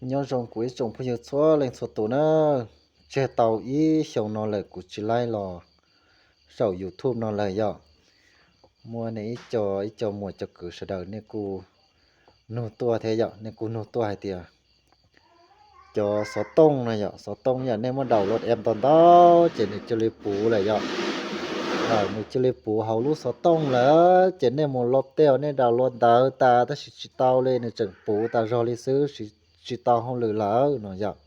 Nyob zoo kuv ib tsoom phooj ywg txhua leej txhua tus na. Tseg tau ib xyoo no lawm kuv tsis laib los saum YouTube no lawm yom. Muaj nej ib co ib co muam cov kwv sawv daws nej kuj nug tuaj thiab yom, nej kuj nug tuaj hais tias cov xov tooj no yom, xov tooj yom, nej muab download app ntau ntau ces nws cia li puv lawm yom. Nws cia li puv hauv lub xov tooj lawm ces nej mus loj tej uas nej download ntawd tas tab sis tsis tau li, nws tseem puv tas zog li xwb, tsis tau hauj lwm lawm no yom.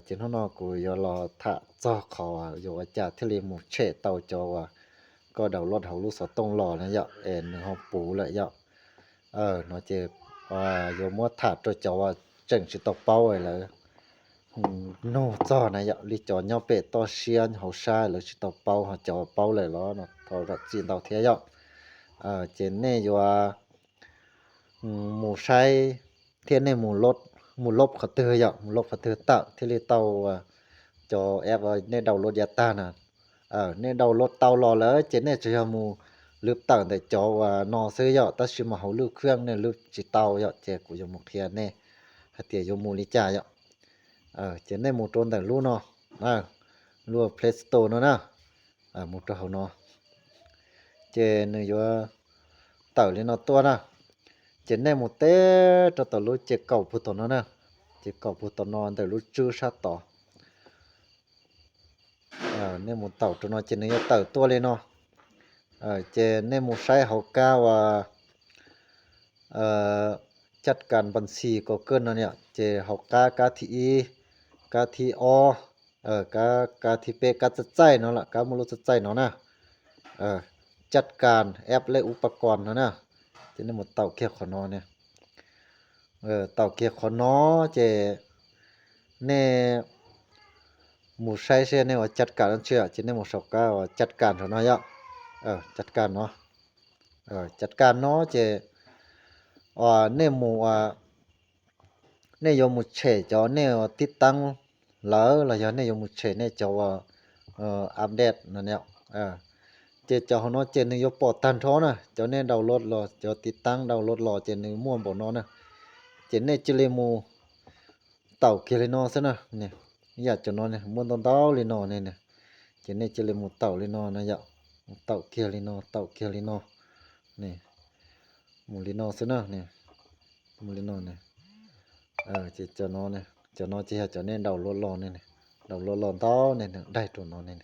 Ces hnub no kuv yuav los tham txog qhov yuav ua cas thiaj li mus tshem tau cov uas koj download hauv lub xov tooj los na yom, es nws ho puv lawm yom. No ces yuav muab tham rau cov uas tseem tsis tau paub lawv nug txog na yom, li cov nyob pem toj siab hauv sab lawv tsis tau paub, ho cov paub lawm los thov zam txim ntau thiab yom. Ces nej yuav mus saib thiab nej mus lob qhov twg yom, mus lob qhov twg tawm thiaj li tau cov app nej download yav tag na. Nej download tau los lawm ces nej tsuas yog mus lwb tawm ntawm cov uas no xwb yom, tab sis mas hauv lub khwj nej lwb tsis tau yom, ces kuv yuav mus qhia nej hais tias yuav mus li cas yom. Ces nej mus rau ntawm lub no, lub Play Store no na, mus rau hauv no, ces nws yuav tawm li no tuaj na. Ces nej mus teb rau tom lub ces kaum puag tom no na, ces kaum puag tom no ntawm lub tswb sab tod. Nej mus taum rau no ces nws yuav tawm tuaj li no. Ces nej mus saib hauv kab uas caj kas npas xis kaum kawj no yom, ces hauv kab, kab thib ib, kab thib ob, kab thib peb, kab txaij txaij no lawm, kab muaj lub txaij txaij no na, caj kas app lej ub pas kos no na. Ces nej mus taum kiag qhov no, taum kiag qhov no ces nej mus saib seb nej ua caj kas no tsi, ces nej mus saum kab ua caj kas nraum no yom, caj kas no, caj kas no ces nej mus, nej yuav mus tshem cov nej ua tib taab lawm los yog nej yuav mus tshem nej cov ua update no. Ces cov hauv no ces nws yuav pom tag nrho na, cov nej download los, cov tiv taab download los ces nws muaj npaum no na. Ces nej cia li mus taum kiag li no xwb na. Ib yam cov no muaj ntau ntau li no ne, ces nej cia li mus taum li no na yom, taum kiag li no, taum kiag li no, mus li no xwb na, mus li no. Ces cov no ces yog cov nej download los ne, download los ntau ne, nws daig rau no ne.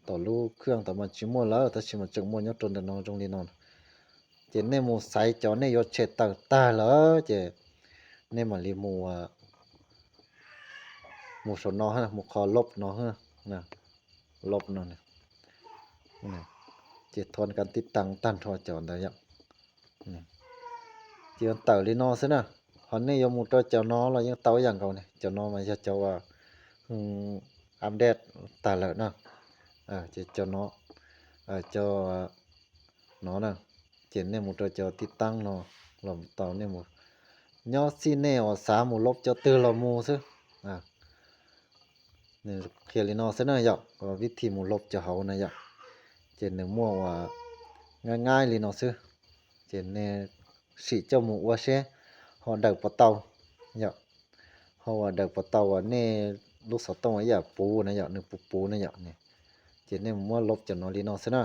Tom lub khwj tod mas tsis muaj lawm tab sis mas tseem muaj nyob rau ntawm no zoo li no. Ces nej mus xaiv cov nej yuav tshem tawm tag lawm ces nej mam li mus, mus saum no, mus qhov loj no, loj no, ces thov kas tib taab tag nrho cov ntawd yom. Ces tawm li no xwb na. Ho nej yuav mus rau cov no los yeej tau ib yam nkaus ne, cov no mas yog cov uas update tag lawm na. Ces cov no, cov no na, ces nej mus rau cov tib taab no los tau, nej mus, nyob xij nej uas xav mus loj cov twg los mus xwb. Nws qhia li no xwb na yom, vib thim mus loj cov hauv na yom. Ces nws muaj uas nyaib nyaib li no xwb. Ces nej sim coj mus ua seb ho daws puas tau yom, ho uas daws puas tau uas nej lub xov tooj ib yam puv na yom, nws puv puv na yom. Ces nej mus muab loj cov no li no xwb na.